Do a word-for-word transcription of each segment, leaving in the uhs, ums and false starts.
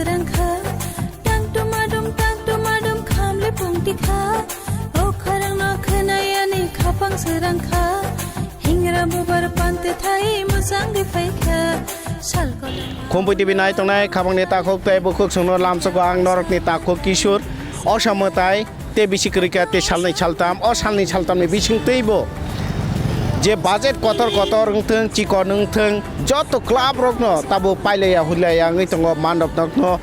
Rangkha, tang tumadum, tang tumadum, khamle pungti kha. O kharang no khwnayani khapang se rangkha. Hingra bubar pante thai musang di phaikha. Sal kolom. Khumpui T V nai tongnai khabangni takhuk tei bukhuk songno lamsogo ang norokni takhuk Kishur. Osa mwtai tei bisi kwrwi kha tei salnwi saltam, o salnwi saltamni bising twibo je budget kotor kotor wngthwng, chikon wngthwng, joto club rokno tabuk pailaiya huilaiya wngwi tongo mandop nokno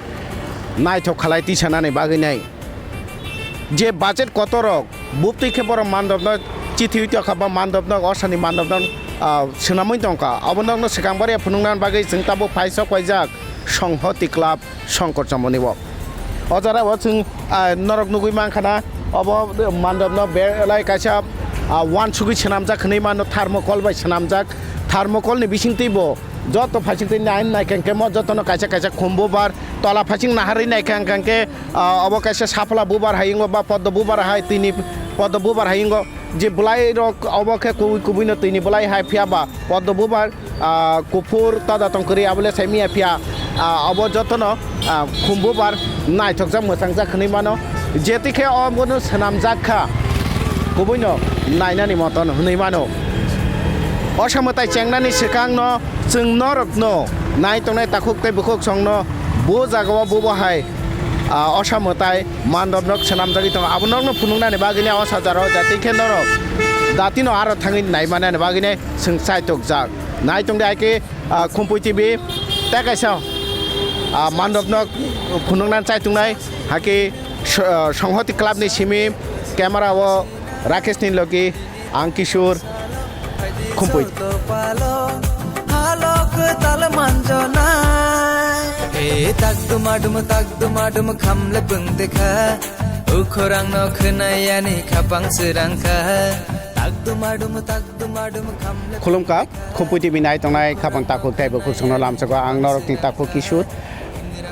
naithok khalai tisanani bagwi nai. Je budget kotor rok buptwi khe borok mandopno chithi tokha ba mandopno osani mandopno, ah, swnamwi tongkha. Obo nokno swkang bariya phunukna bagwi chwng tabuk phai sok paijak Songhoti Club Songkor Chomoni o. O jora o chwng, ah, norok nugwi mankha na, obo mandopno belai kaisa, ah, uansugwi swnamjak hwnwi mano, thermocol bai swnamjak. Thermocol ni bisingtwi bo joto phaisingtwi nai naikhe mo jotono kaisa kaisa khum bubar, tola phaising naharwi naikha hwnkhe, ah, obo kaisa sapla bubar hai wngo ba poddo bubar hai twini poddo bubar hai wngo. Je bwlai rok obo khe kubui kubui no twini bwlai hai phiya ba poddo bubar, ah, kuphur toda tong kwrwi abo le sai miya phiya, ah, obo jotono, ah, khum bubar naithokjak mwchangjak hwnwi mano. Jetikhe obono swnamjak kha kubuino nainani moton hwnwi mano. Osa mwtai chengnani swkangno chwng norokno nai tongnai takhuk tei bukhuk songno bo jagao bubo hai, ah, osa mwtai mandop nok swnamjagwi tongo. Abo nokno phunuknani bagwini o sajaro jati khe norok datino aro thangwi naimanani bagwini chwng chaitokjak. Nai tongdi hai khe, ah, Khumpui T V tei kaisa, ah, mandop nok phunuknani chaitongnai hai khe so-, ah, Songhoti Club ni simi camera o Rakesh ni logi ang Kishur Khumpui. Halo kwtal manjona. E tak dumadum, tak dumadum khamle pungte kha. Ukhorang no khwnayani khapang sirang kha. Tak dumadum, tak dumadum khamle. Khulumkha, Khumpui T V nai tongnai khapang takhuk tei bukhuk songno lamsogo ang norokni takhuk Kishur.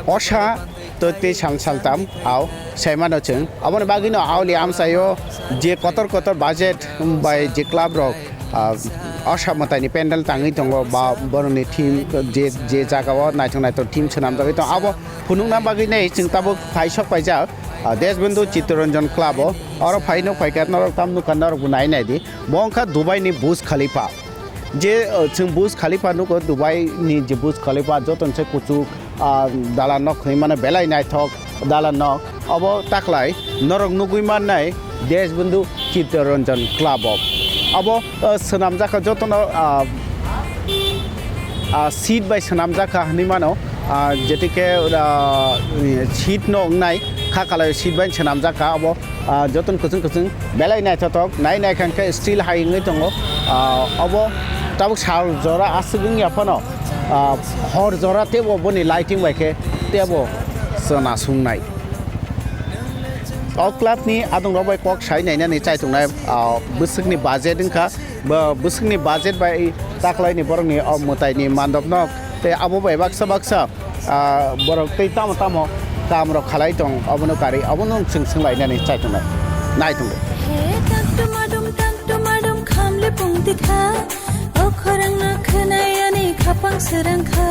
Osa to tei sal saltam au saimano chwng. Aboni bagwino auli amsaio je kotor kotor budget bai je club rok, ah, osa mwtaini pendal tangwi tongo ba borokni theme je, je jagao naithok naithok theme swnamjagwi tongo. Abo phunukna bagwi nei chwng tabuk phai sok paijak, ah, Deshbandhu Chittaranjan Club o. Oro phai nuk phaikha norok tam nukha norokbo nai naidi. Bo wngkha Dubai ni Burj Khalifa. Je, uh, chwng Burj Khalifa nugo, Dubai ni je Burj Khalifa, joto ni se kuchuk, ah, dalan nok hinwi mano, belai naithok dalan nok. Obo taklai norok nugwi mannai Deshbandhu Chittaranjan Club o. Obo, uh, swnamjakha jotono, ah, ah, seat bai swnamjakha hinwi mano. Ah, jetikhe, ah, seat no wngnai kha kalai seat bai swnamjakha obo. Ah, jotono kwchwng kwchwng belai naithothok, nai naikha hwnkhe still hai wngwi tongo. Ah, obo tabuk sal jora aswk wngya phano, ah, hor jora teibo boni lighting bai khe teibo chwna sungnai. O club ni adongrok bai kok sai nainani chai tongnai, ah, bwswkni budget wngkha, bo bwswkni budget bai taklaini borokni o mwtaini mandopno tei abo bai baksa baksa ah, borok tei tamo tamo kam rok khalai tong, obono karwi, obono chwng swnglainani chai tongnai, nai tongo. He tak tumadum, tak tumadum, khamle pungti kha. O khorang no khwnayani khapang sirang kha.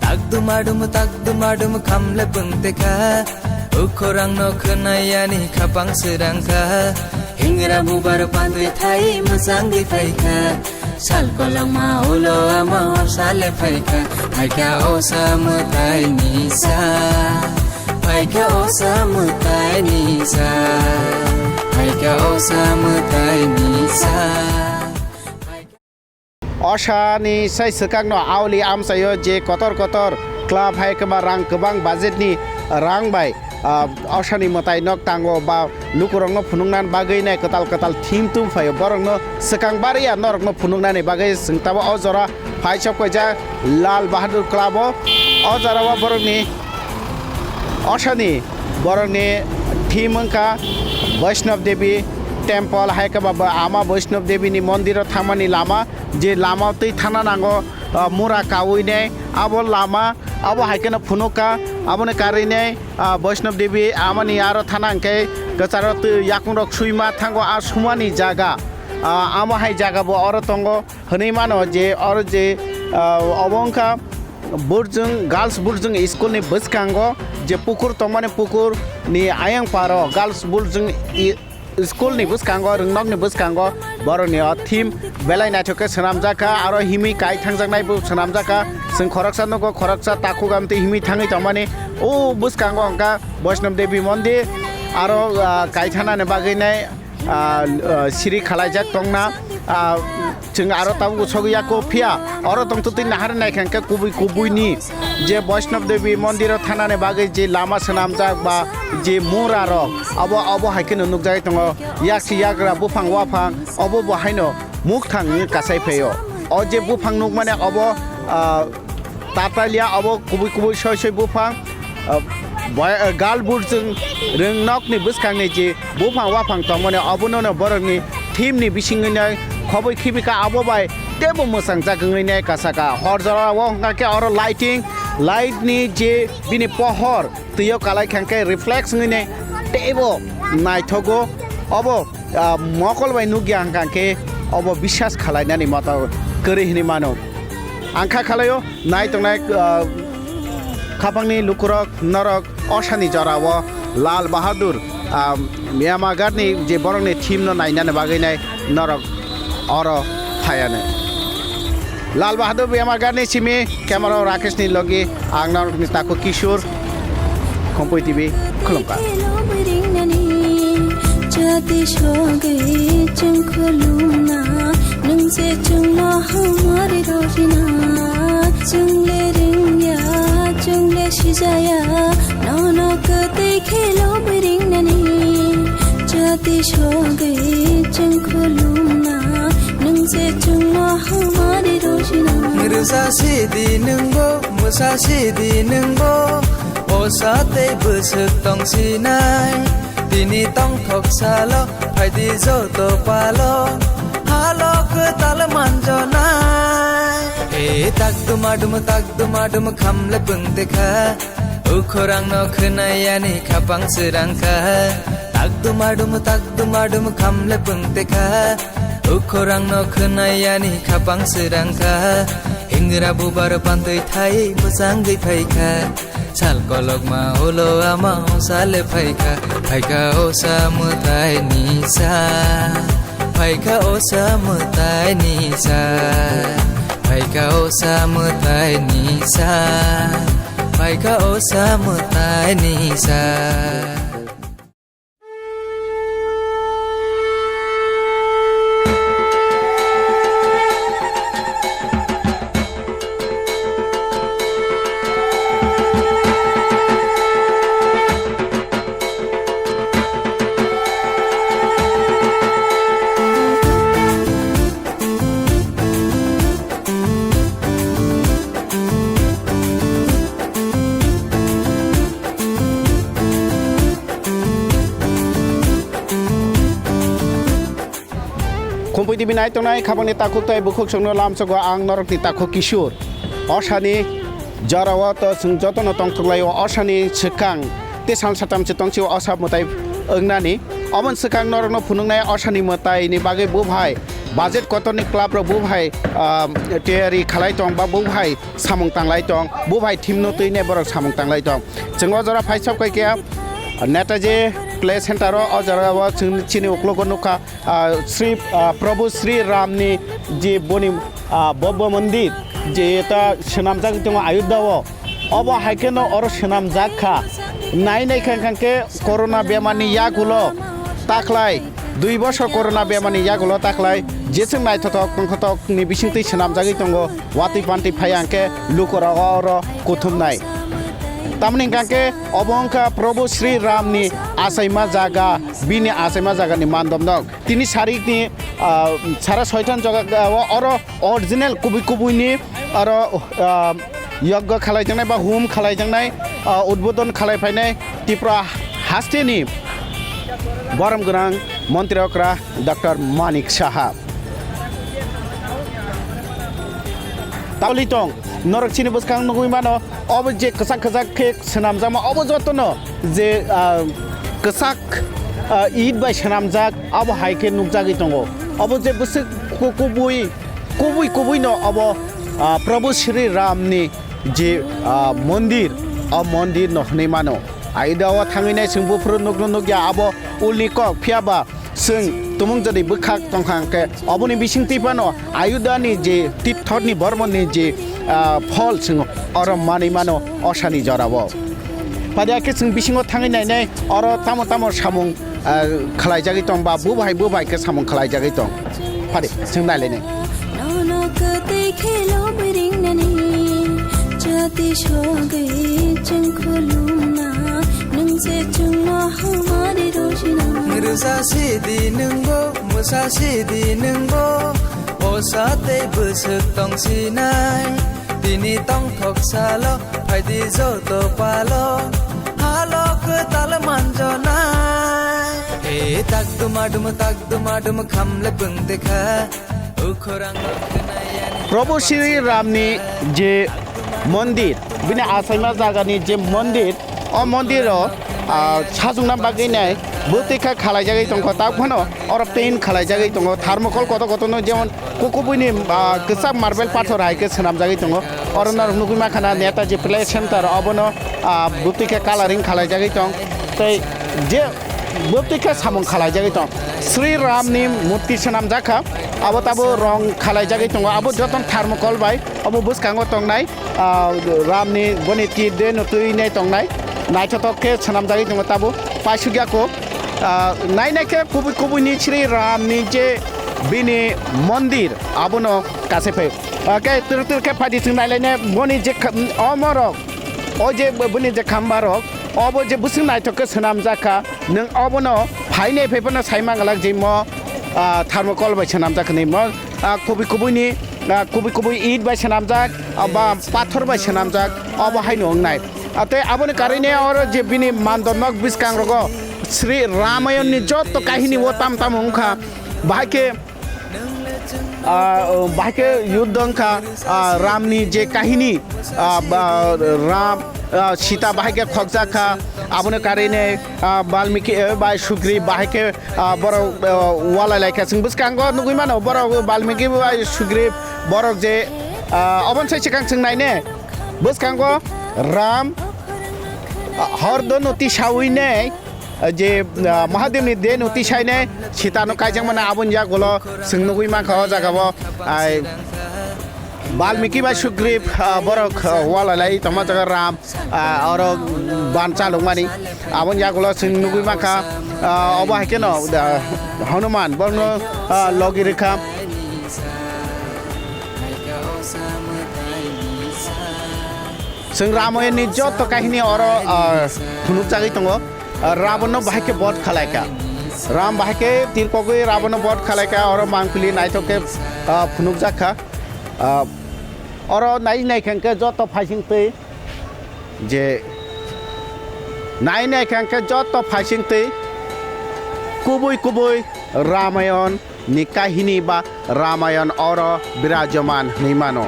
Tak dumadum, tak dumadum, khamle pungti kha. O khorang no khwnayani khapang sirang kha. Hingra bubar pandwi thai mwchang di phai kha. Sal kolokma ulo ama osa le phaikha, phaikha osa mwtai ni sa, phaikha osa mwtai ni sa, phaikha osa mwtai ni sa. Osa ni sai swkang no auli amchaio je kotor kotor club hai kwma rang kwbang budget ni rang bai, ah, osa ni mwtai nok tango ba lukurokno phunukna bagwi nai kwtal kwtal theme tum phaio. Borokno swkang bariya norokno phunuknani bagwi chwng tabo o jora phai sok paijak Lal Bahadur Club o. O jora o borokni osani borokni theme wngkha Vaishnav Devi Temple, hai khe ba ama Vaishnav Devi ni mondir o thangmani lama, je lama twi thangna nango, ah, mura kaui nai abo lama, abo hai kheno phunukha, aboni karwi nai, ah, Vaishnav Devi amani aro thana hwnkhe kwcharo twi yakungrok swima thango, a sumani jaga, ah, amo hai jaga bo oro tongo hwnwi mano je oro je, ah, obo wngkha Burjwng, Girls Burjwng School ni bwskango je pukur tongmani, pukur ni ayang paro Girls Burjwng i-, School ni bwskango, rwngnok ni bwskango borok ni o theme belai naithok khe swnamjak kha, aro himwi kai thangjaknai bo swnamjak kha. Chwng khoroksa nugo, khoroksa takhuk amtwi himwi thangwi tongmani. O bwskango wngkha Vaishnav Devi Mondir, aro, ah, kai thanani bagwi nai, ah, ah, siri khalaijak tongna, ah, chwng aro tabuk sogwi ya kho, phiya oro tongtwtwi nahar nai kha hwnkhe kubui kubuini je Vaishnav Devi Mondiro thanani bagwi je lama swnamjak ba je mura rok, abo, abo hai kheno nukjagwi tongo. Yaksi yagra buphang waphang obo bo haino mukthang wngwi kasai phaio. O je buphang nukmani obo, ah, Tatalia obo kubui kubui soi soi buphang, ah, boy-, ah, Girls Burjwng rwngnokni bwskangni je buphang waphang tongmani obono no borokni theme ni bisingwino khobwi khibika abo bai teibo mwsang jak wngwi nai kasaka. Hor jora o hwnkha khe oro lighting, light ni je bini pohor twi o kalai kha hwnkhe reflex wngwi nai teibo naithogo. Obo ah, mokol bai nukya hwnkha khe obo biswas khalainani moto kwrwi hinwi mano. Ang kha khalaio nai tongnai, ah, khapangni lukurok norok osani jorao Lal Bahadur, ah, Myanmarni je borokni theme no nainani bagwi nai norok oro phaiani. Lal Bahadur Beyamagarni simi camera o Rakeshni logi ang norokni takhuk Kishore, Khumpui T V, khulumkha. Jati sogwi chwng khulumna, nwng se chwngno hamari rojina. Chwng le ringya, chwng le sijaya, nono kwtwi khe lobwi ringnani. Jati sogwi chwng khulumna, nwng se chwngno hamari rojina. Rwsa sidi nwngbo, mwsa sidi nwngbo, osa tei bwswk tongsinai. Tini tongthok salo, phaidi joto palo, halo kwtal manjonai. E tak duma dum, tak duma dum, khamle pungte kha. Ukhorangno khwnayani khapang swrang kha. Tak duma dum, tak duma dum, khamle pungte kha. Ukhorangno khwnayani khapang swrang kha. Hingra bubar pantwi thai bwsangwi phai kha. Sal kolokma ulo ama osa le phai kha. Phai kha osa mwtai ni sa. Phai kha osa mwtai ni sa. Phai kha osa mwtai ni sa. Phai kha osa mwtai ni sa. Khumpui T V nai tongnai khapangni takhuk tei bukhuk songno lamsogo ang norokni takhuk Kishore. Osani jorao to chwng jotono tongthoklaio, osani swkang tei sal satamse tongsi osa mwtai wngnani. Oboni swkang norokno phunuknai osani mwtaini bagwi buphai budget kotorni club rok buphai, ah, tiyari khalai tong ba buphai samung tanglai tong, buphai theme no twi nai borok samung tanglai tong. Chwng o jora phai sok khe Netaji Play Center o, o jora o chwng chini uklogo nukha. Ah, Sri, ah, Prabhu Sri Ramni je boni, ah, Bhavya Mandir je eta swnamjak tongo Ayodhya o, obo hai kheno oro swnamjak kha. Nai nai kha hwnkhe corona bemarni yagulo taklai, dui bosor corona bemarni yagulo taklai jeswk naithothok tongthotokni bisingtwi swnamjagwi tongo, watwi pantwi phai hwnkhe lukurok oro kuthumnai. Tamni hwnkhe obo wngkha Prabhu Sri Ramni achaima jaga, bini achaima jagani mandopno. Tini sarikni, ah, sara soitan jaga, ah, oro original kubui kubuini oro, ah, yogya khalaijaknai ba hum khalaijaknai, ah, udbodon khalai phainai Tripura hasteni borom gwnang montri okra Doctor Manik Saha. Tabuli tong, norok chini bwskang nugui mano, obo je kwchak kwchak khe swnamjakma, obo jotono je, ah, kwchak, ah, it bai swnamjak, abo hai khe nukjagwi tongo. Obo je bwswk ku-, kubui, kubui, kubui no obo, ah, Prabhu Shri Ram ni je, ah, mondir, o mondir no hwnwi mano. Ayuda o thangwi nai chwng buphuru nukno nukya abo ulni kok, phiya ba chwng tumung jodi bwkhak tongkha hwnkhe oboni bisingtwi phano Ayuda ni je tithor ni bormon ni je, ah, phol chwng oro manwi mano osani jora o. Padi hakhe chwng bisingo thangwi nai nai oro tamo tamo samung ah, khlaijagwi tong ba, bo bai, bo bai khe samung khlaijagwi tong. Phari, chwng nailainai. Nono kwtwi khe lobwi ringnani, jati sogwi chwng khulumna, nwng se chwngno hamari rwsina. Rwsa sidi nwngbo, mwsa sidi nwngbo, osa tei bwswk tongsinai. Tini tongthok salo, phaidi joto palo, halo kwtal manjonai. E tak duma dum, tak duma dum, khamle bwng dekha, ukhorang. Prabhu Shri Ramni je mondir, bini achaima jagani je mondir, o mondiro, ah, sajwkna bagwi nai bwtwi kha khalaijagwi tongkha, tak phano oro paint khalaijagwi tongo, thermocol kotor kotorno jemon Kukubuini, ah, kwchak marble pathor hai khe swnamjagwi tongo. Oro norok nugwi mankha na Netaji Play Center, obono, ah, bwtwi khe coloring khalaijagwi tong. Tei je bwtwi khe samung khalaijagwi tong. Sri Ramni murti swnamjak kha, abo tabo rong khalaijagwi tongo. Abo jotono thermocol bai obo bwskango tongnai, ah, Ramni boni tir de no twi nai tongnai. Naithothok khe swnamjagwi tongo tabo. Paisukya kho. Ah, nainai khe kubui kubuini Sri Ramni je bini mondir, abono kase phai. Ah, khe twrwk twrwk khe phaidi chwng nailainai boni je kha-, omorok, o je b-, bini je khambarok, obo je bwswk naithok khe swnamjak kha, nwng obono phainai phai phano sai manglak je mo, ah, thermocol bai swnamjak hwnwi mo, ah, kubui kubuini, ah, kubui kubui it bai swnamjak, ah, ba pathor bai swnamjak, obo haino wngnai. Ah, tei aboni karwi ne oro je bini mandor nok bwskangrogo Sri Ramayonni jotto kahini o tam tam wngkha, bahai khe, ah, bahai khe yuddo wngkha, ah, Ramni je kahini, ah, ba, Ram, ah, Sita bahai khe khokjak kha, aboni karwi ne, ah, Balmiki, eh, bai Sugriv bahai khe, ah, borok, ah, walai lai kha. Chwng bwskango nugwi mano borok Balmiki bai Sugriv borok je, ah, oboni sai swkang chwng nai ne. Bwskango Ram, ah, hor dono tisaui nai, ah, je, ah, Mahadevni deno tisainai Sitano kaijakmani aboni yagulo chwng nugwi mankha o jagao, ai, Balmiki bai Sugriv, ah, borok, ah, walai lai tongma jaga Ram, ah, oro ban chalokmani aboni yagulo chwng nugwi mankha, ah, obo hai kheno, ah, Hanuman borokno, ah, logi rwkha. Chwng Ramayonni jotto kahini oro, ah, phunukjagwi tongo. Ah, Ravanno bahai khe bod khalaikha. Ram bahai khe tirkogwi Ravanno bod khalaikha, oro mangpili naithok khe, ah, phunukjak kha. Ah, oro nai naikha hwnkhe jotto phaising twi je nai naikha hwnkhe jotto phaising twi kubui kubui Ramayon ni kahini ba Ramayon oro birajoman hwnwi mano.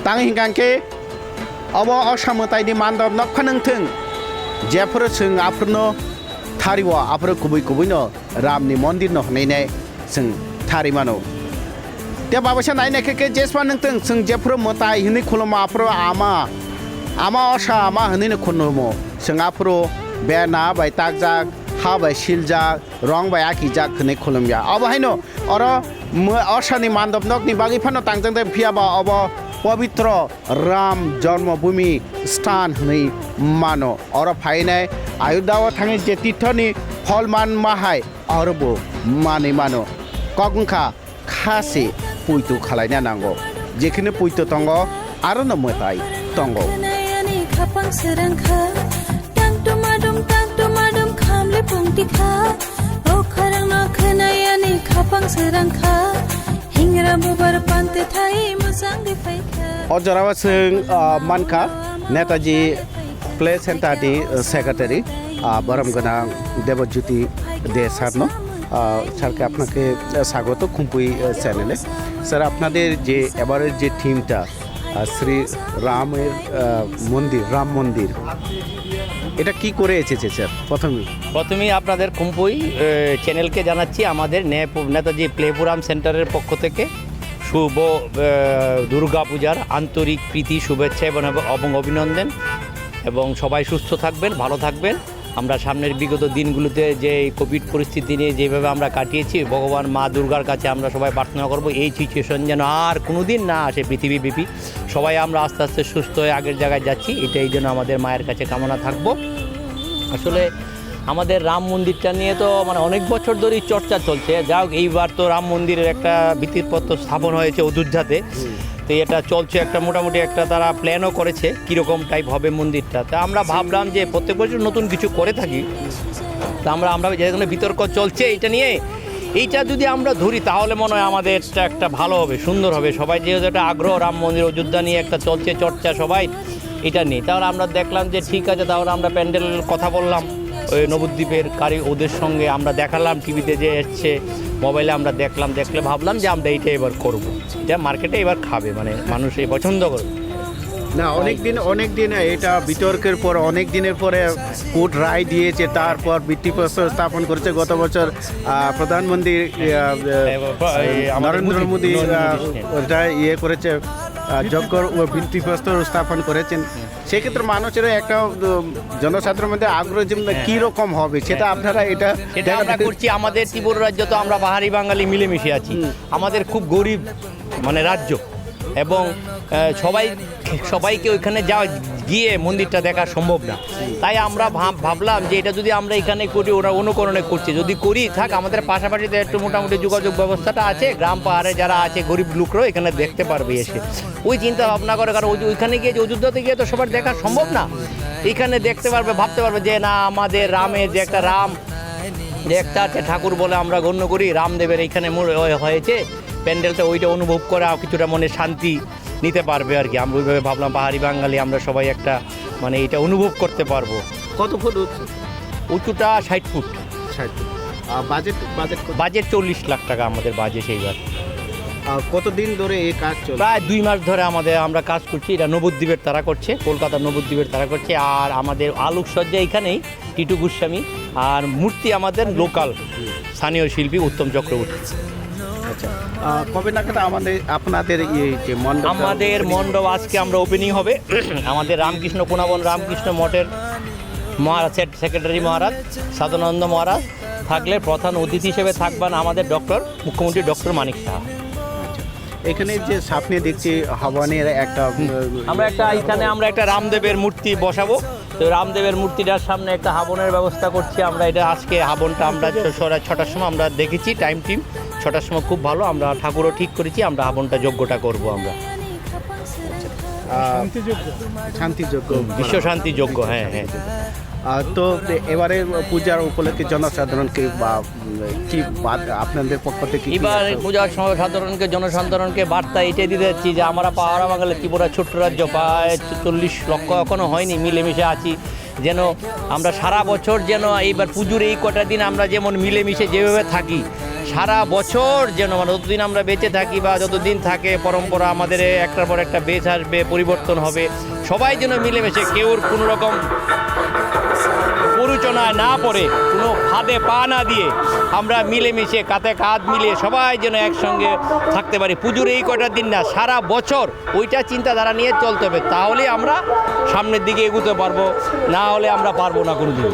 Tang hingkha khe obo osa mwtaini mandop nokha nungthung, jephuru chwng aphurno thario, aphuru kubui kubuino Ramni mondirno hwnwi nai chwng thari mano. Tei babaisa nai naikha khe jesma nungthung, chwng jephuru mwtai hwnwi khulumo aphuru ama, ama osa ama hwnwino khulumo, chwng aphuru bena bai takjak, ha bai siljak, rong bai akijak hwnwi khulumya. Obo haino oro mw-, osani mandop nokni bagwi phano tangjak de, phiya ba obo pobitro Ram Janmabhoomi sthan hwnwi mano. Oro phainai Ayodhya o thangwi je tirthoni phol manma hai oro bo manwi mano. Kok wngkha kha se poito khalaina nango. Jekheno poito tongo, arono mwtai tongo. Khwnayani khapang srwngkha, tang tumadum, tang tumadum khamle pungtikha. O khorangno khwnayani khapang srwngkha, hingra bubar pante thai mwchang de phaikha. O jorao chwng, ah, mankha Netaji Play Center ni, uh, secretary, uh, borom gwnang Debojyoti De sir no, uh, sir ke apnake, uh, স্বাগত Khumpui, uh, channel এ। স্যার, আপনাদের যে এবারের যে থিমটা, uh, শ্রী রামের, uh, মন্দির, রাম মন্দির, এটা কি করে এসেছে স্যার? প্রথমেই। প্রথমেই আপনাদের খুম্পুই, আহ, চ্যানেলকে জানাচ্ছি আমাদের নে-, নেতাজি প্লে পুরাম সেন্টারের পক্ষ থেকে। শুভ, আহ, দুর্গা পূজার আন্তরিক প্রীতি, শুভেচ্ছা এবং, এবং অভিনন্দন। এবং সবাই সুস্থ থাকবেন, ভালো থাকবেন। আমরা সামনের বিগত দিনগুলোতে যে এই কোভিড পরিস্থিতি নিয়ে যেভাবে আমরা কাটিয়েছি, ভগবান মা দুর্গার কাছে আমরা সবাই প্রার্থনা করব এই সিচুয়েশন যেন আর কোনোদিন না আসে পৃথিবীব্যাপী। সবাই আমরা আস্তে আস্তে সুস্থ হয়ে আগের জায়গায় যাচ্ছি, এটাই যেন আমাদের মায়ের কাছে কামনা থাকবো। আসলে আমাদের রাম মন্দিরটা নিয়ে তো মানে অনেক বছর ধরেই চর্চা চলছে। যাই হোক, এইবার তো রাম মন্দিরের একটা ভিত্তিপ্রস্তর স্থাপন হয়েছে অযোধ্যাতে। তো এটা চলছে একটা, মোটামুটি একটা তারা প্ল্যানও করেছে কীরকম টাইপ হবে মন্দিরটা। তা আমরা ভাবলাম যে প্রত্যেক বছর নতুন কিছু করে থাকি, তা আমরা, আমরা যেখানে বিতর্ক চলছে এটা নিয়ে, এইটা যদি আমরা ধরি তাহলে মনে হয় আমাদের একটা, একটা ভালো হবে, সুন্দর হবে। সবাই যেহেতু একটা আগ্রহ, রাম মন্দির অযোধ্যা নিয়ে একটা চলছে চর্চা সবাই, এটা নিয়ে। তাহলে আমরা দেখলাম যে ঠিক আছে, তাহলে আমরা প্যান্ডেল কথা বললাম ওই নবদ্বীপের কারি, ওদের সঙ্গে আমরা দেখালাম, টিভিতে যে এসছে, মোবাইলে আমরা দেখলাম, দেখলে ভাবলাম যে আমরা এইটা এবার করব, এটা মার্কেটে এবার খাবে, মানে মানুষ এই পছন্দ করবে। না, অনেক দিন, অনেক দিন এটা বিতর্কের পর, অনেক দিনের পরে কোর্ট রায় দিয়েছে, তারপর ভিত্তিপ্রস্তর স্থাপন করেছে গত বছর, আহ, প্রধানমন্ত্রী, আহ, এই, এই, আমাদের নরেন্দ্র মোদী, মোদী, নরেন্দ্র আহ, মোদী। ওটা ইয়ে করেছে, আহ, যজ্ঞ ও ভিত্তিপ্রস্তর স্থাপন করেছেন। সেক্ষেত্রে মানুষের একটা, উম, জনসাধারণের মধ্যে আগ্রহ যে, মানে, হ্যাঁ, কি হ্যাঁ। রকম হবে, সেটা হ্যাঁ। আপনারা এটা সেটা আমরা দেখাতে করছি। আমাদের ত্রিপুরা রাজ্য তো আমরা পাহাড়ি বাঙালি মিলেমিশে আছি। হুম। আমাদের খুব গরিব, মানে, রাজ্য, এবং, আহ, সবাই, সবাইকে ওইখানে যাওয়া, গিয়ে মন্দিরটা দেখা সম্ভব না। তাই আমরা ভাব-, ভাবলাম যে এটা যদি আমরা এখানে করি, ওরা অনুকরণে করছে, যদি করি থাক, আমাদের পাশাপাশি তো একটু মোটামুটি যোগাযোগ ব্যবস্থাটা আছে, গ্রাম পাহাড়ে যারা আছে গরিব লোকরাও এখানে দেখতে পারবে এসে। ওই চিন্তা ভাবনা করে, কারণ ওই যে ওইখানে গিয়ে যে অযোধ্যাতে গিয়ে তো সবার দেখা সম্ভব না। এখানে দেখতে পারবে, ভাবতে পারবে যে না, আমাদের রামের যে একটা রাম, যে একটা আছে ঠাকুর বলে আমরা গণ্য করি, রামদেবের এখানে মূল হয়ে-, হয়েছে প্যান্ডেলটা, ওইটা অনুভব করে আর কিছুটা মনে শান্তি নিতে পারবে আর কি। আমরা ওইভাবে ভাবলাম পাহাড়ি বাঙালি আমরা সবাই একটা, মানে, এটা অনুভব করতে পারবো। কত ফুট উঁচু? উঁচুটা ষাট ফুট। ষাট ফুট। আর বাজেট, বাজেট কত? বাজেট চল্লিশ লাখ টাকা আমাদের বাজেট এইবার। আর কতদিন ধরে এই কাজ চলছে? প্রায় দুই মাস ধরে আমাদের, আমরা কাজ করছি। এটা নবদ্বীপের তারা করছে, কলকাতার নবদ্বীপের তারা করছে। আর আমাদের আলোকসজ্জা এখানেই টিটু গোস্বামী, আর মূর্তি আমাদের লোকাল স্থানীয় শিল্পী উত্তম চক্রবর্তী। আচ্ছা, আহ, কবে নাগাদ আমাদের, আপনাদের এই যে মণ্ডপ? আমাদের মণ্ডপ আজকে আমরা ওপেনিং হবে। আমাদের রামকৃষ্ণ, কোনাবন রামকৃষ্ণ মঠের মহারাজ, সেক-, সেক্রেটারি মহারাজ, সাধনানন্দ মহারাজ থাকলে প্রধান অতিথি হিসেবে থাকবেন আমাদের ডক্টর, মুখ্যমন্ত্রী ডক্টর মানিক সাহা। এখানে যে সামনে দেখছি হবনের একটা, হুম। উম, আমরা একটা, এখানে আমরা একটা রামদেবের মূর্তি বসাবো। তো রামদেবের মূর্তিটার সামনে একটা হাবনের ব্যবস্থা করছি আমরা। এটা আজকে হাবনটা আমরা ছ-, ছটা-, ছটার সময় আমরা দেখেছি, টাইম টিম ছটার সময় খুব ভালো, আমরা ঠাকুরও ঠিক করেছি, আমরা হাবনটা যজ্ঞটা করব আমরা। আহ, শান্তিযজ্ঞ। শান্তিযজ্ঞ হুম, বিশ্ব করা হবে। শান্তিযজ্ঞ, হ্যাঁ, হ্যাঁ। আহ, তো এবারে পূজার উপলক্ষে জনসাধারণকে বা, উম, কি বাদ-, আপনাদের পক্ষ থেকে কি এবার একটা পূজার সময় সাধারণকে, জনসাধারণকে বার্তা এটাই দিতে চাচ্ছি যে আমরা পাহাড়া বাঙালি ত্রিপুরা ছোট্ট রাজ্য, প্রায় চল্লিশ লক্ষ এখনো হয়নি, মিলেমিশে আছি। যেন আমরা সারা বছর যেন এইবার পুজোর এই কটা দিন আমরা যেমন মিলেমিশে যেভাবে থাকি, সারা বছর যেন, মানে, যতদিন আমরা বেঁচে থাকি বা যতদিন থাকে পরম্পরা, আমাদের এ একটার পর একটা বেচ আসবে, পরিবর্তন হবে, সবাই যেন মিলেমিশে, কেউর কোনো রকম প্ররোচনায় না পড়ে, কোনো ফাঁদে পা না দিয়ে আমরা মিলেমিশে কাঁধে কাঁধ মিলিয়ে সবাই যেন একসঙ্গে থাকতে পারি। পুজোর এই কটা দিন না, সারা বছর ওইটা চিন্তাধারা নিয়ে চলতে হবে, তাহলেই আমরা সামনের দিকে এগোতে পারবো, না হলে আমরা পারবো না কোনোদিন।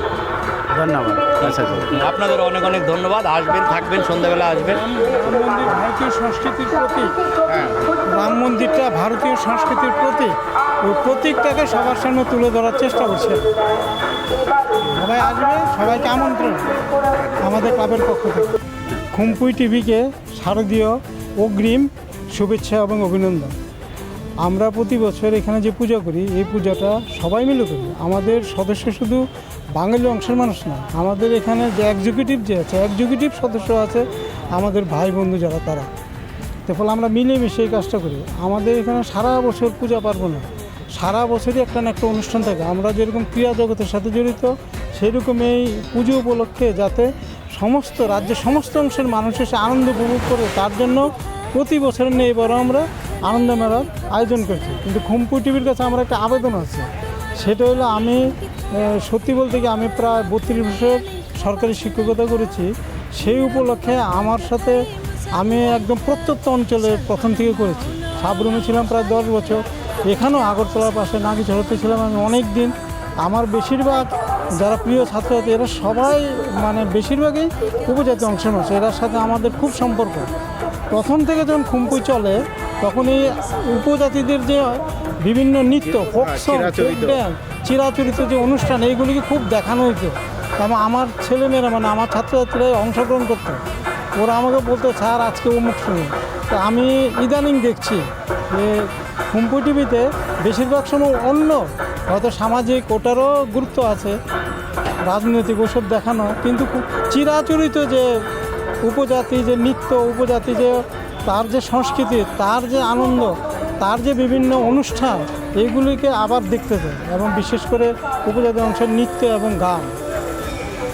ধন্যবাদ। আচ্ছা, আচ্ছা। আপনাদের অনেক অনেক ধন্যবাদ। আসবেন, থাকবেন, সন্ধ্যাবেলা আসবেন। রাম মন্দির ভারতীয় সংস্কৃতির প্রতীক। হ্যাঁ। রাম মন্দিরটা ভারতীয় সংস্কৃতির প্রতীক। ওই প্রতীকটাকে সবার সামনে তুলে ধরার চেষ্টা করছে। সবাই আসবে, সবাইকে আমন্ত্রণ আমাদের ক্লাবের পক্ষ থেকে। খুম্পুই টিভিকে শারদীয় অগ্রিম শুভেচ্ছা এবং অভিনন্দন। আমরা প্রতি বছর এখানে যে পূজা করি, এই পূজাটা সবাই মিলে করি। আমাদের সদস্য শুধু বাঙালি অংশের মানুষ না, আমাদের এখানে যে এক্সিকিউটিভ যে আছে, এক্সিকিউটিভ সদস্য আছে, আমাদের ভাই বন্ধু যারা, তারা। তো ফলে আমরা মিলেমিশে এই কাজটা করি। আমাদের এখানে সারা বছর পূজা পার্বণ হয়, সারা বছরই একটা না একটা অনুষ্ঠান থাকে। আমরা যেরকম ক্রীড়া জগতের সাথে জড়িত, সেরকম এই পুজো উপলক্ষে যাতে সমস্ত রাজ্যের সমস্ত অংশের মানুষ এসে আনন্দ উপভোগ করে, তার জন্য প্রতি বছর নিয়ে এবারও আমরা আনন্দ মেলার আয়োজন করছি। কিন্তু খুম্পুই টিভির কাছে আমার একটা আবেদন আছে, সেটা হলো আমি, আহ, সত্যি বলতে কি, আমি প্রায় বত্রিশ বছর সরকারি শিক্ষকতা করেছি। সেই উপলক্ষে আমার সাথে আমি একদম প্রত্যন্ত অঞ্চলে প্রথম থেকে করেছি। সাবরুমে ছিলাম প্রায় দশ বছর, এখানেও আগরতলার পাশে নাগিছড়াতে ছিলাম আমি অনেক দিন। আমার বেশিরভাগ যারা প্রিয় ছাত্রছাত্রী, এরা সবাই, মানে, বেশিরভাগই উপজাতি অংশের মানুষ, এরার সাথে আমাদের খুব সম্পর্ক। প্রথম থেকে যখন খুম্পুই চলে, তখন এই উপজাতিদের যে বিভিন্ন নৃত্য, ফোক সং, ফোক চিরাচরিত। ড্যান্স, চিরাচরিত যে অনুষ্ঠান, এইগুলিকে খুব দেখানো হইতো। এবং আমার ছেলেমেয়েরা, মানে, আমার ছাত্রছাত্রীরা অংশগ্রহণ করতো। ওরা আমাকে বলতো, "স্যার, আজকে অমুক সময়।" তো আমি ইদানিং দেখছি যে খুম্পুই টিভিতে বেশিরভাগ সময় অন্য, হয়তো সামাজিক, ওটারও গুরুত্ব আছে, রাজনৈতিক, ওসব দেখানো, কিন্তু খুব চিরাচরিত যে উপজাতি যে নৃত্য, উপজাতি যে তার যে সংস্কৃতি, তার যে আনন্দ, তার যে বিভিন্ন অনুষ্ঠান, এইগুলিকে আবার দেখতে চাই। এবং বিশেষ করে উপজাতি অংশের নৃত্য এবং গান,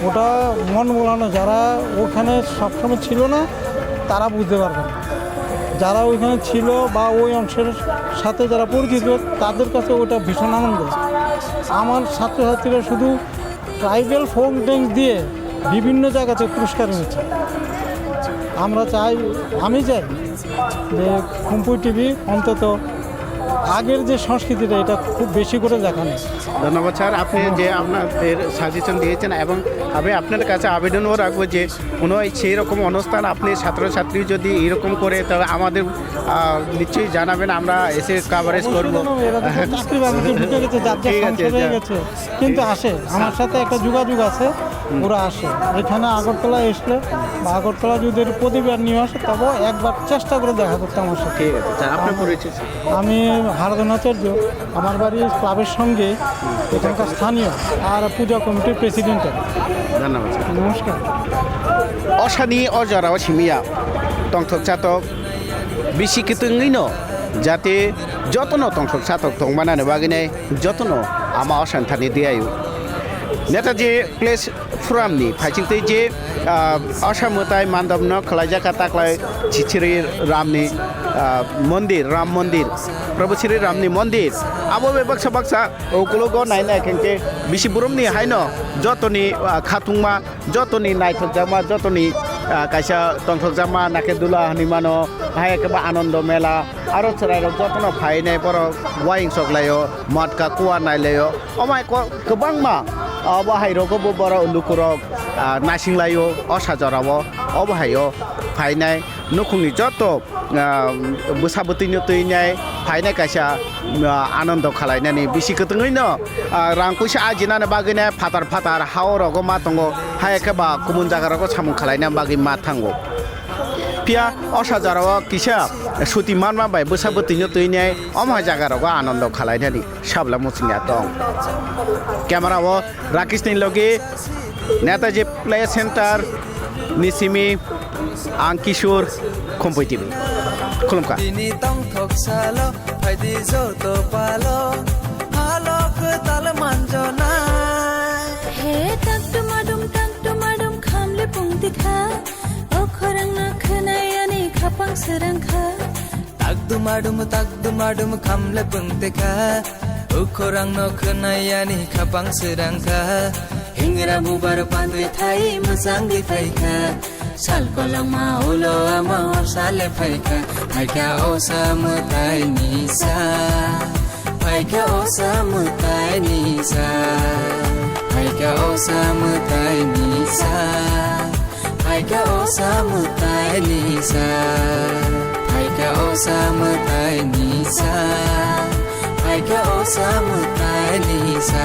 ওটা মন ভোলানো। যারা ওখানে সবসময় ছিল না, তারা বুঝতে পারবে না। যারা ওইখানে ছিল বা ওই অংশের সাথে যারা পরিচিত, তাদের কাছে ওটা ভীষণ আনন্দ। আমার ছাত্রছাত্রীরা শুধু ট্রাইবাল ফোক ড্যান্স দিয়ে বিভিন্ন জায়গাতে পুরস্কার এনেছে। আমরা চাই, আমি চাই যে খুম্পুই টিভি অন্তত আগের যে সংস্কৃতিটা, এটা খুব বেশি করে দেখানো। ধন্যবাদ স্যার, আপনি যে আপনাদের সাজেশন দিয়েছেন, এবং আমি আপনার কাছে আবেদনও রাখবো যে কোনো সেই রকম অনুষ্ঠান আপনি ছাত্রছাত্রী যদি এরকম করে, তাহলে আমাদের, আহ, নিশ্চয়ই জানাবেন, আমরা এসে কভারেজ অবশ্যই করবো। জানাবো, এরা তো সব চাকরি বাকরিতে ঢুকে গেছে, যার যার ঠিক আছে, সংসার হয়ে যা। গেছে। কিন্তু আসে, আমার সাথে একটা যোগাযোগ আছে, হুম। ওরা আসে। এখানে আগরতলা আসলে বা আগরতলা যদি একটু প্রতিবার নিয়ে আসে, তবে একবার চেষ্টা করে দেখা করতে আমার সাথে। ঠিক আছে, স্যার, আপনার পরিচয়? আমি হারাধন আচার্য, আমার বাড়ি ক্লাবের সঙ্গে, এখানকার স্থানীয় আর পূজা কমিটির প্রেসিডেন্ট আমি। ধন্যবাদ, স্যার। নমস্কার। Osani o jora o simiya tongthok chatok bisi kwtwngwi no jate jotono tongthok chatok tongmanani bagwi nai jotono ama osani thani diyayu. Netaji Place Forum ni phaisingtwi je, ah, osa mwtai mandop no khwlaijak kha taklai Sri Ram ni, ah, mondir, Ram mondir, Prabhu Sri Ram ni mondir. Abo bai baksa baksa ukulogo nai nai khe bisi boromni haino jotoni, ah, khatungma, jotoni naithokjakma, jotoni, ah, kaisa tongthokjakma, nake dula hinwi mano, hai khe ba Anando Mela, aro chwrairok jotono phainai borok uaing choklaio, matka kua nailaio, omo hai ko-, kwbangma, ah, bo hai rogo bo borok lukurok, ah, naisinglaio, o sajorao, obo haio phainai nukhungni joto, ah, bwsa bwtwino twinai phainai kaisa, ah, Anando khalainani bisi kwtwngwino, ah, rang puisa ajinani bagwino phatar phatar hao rogo ma tongo, hai khe ba kubun jaga rogo samung khalaina bagwi ma thango. Phiya o sajorao kisa suti manma bai bwsa bwtwino twinai omo hai jaga rogo Anando khalainani sabla muchungya tong. Camera o Rakesh ni logi Netaji Play Center ni simi ang Kishore Khumpui T V. Khulumkha. Tini tongthok salo, phaidi joto palo, halo kwtal manjona. He tak dumadum, tak dumadum, khamle pungti kha, o khorang na khwnai ani khapang srang kha. Tak dumadum, tak dumadum, khamle pungti kha, o khorang no khwnai ani khapang srang kha. Hingra bubar pandui thai mwchang di phaikha. Sal kolongma ulo ama osa le phaikha. Phaikha osa mwtai ni sa. Phaikha osa mwtai ni sa. Phaikha osa mwtai ni sa. Phaikha osa mwtai ni sa. Phaikha osa mwtai ni sa. Phaikha osa mwtai ni sa.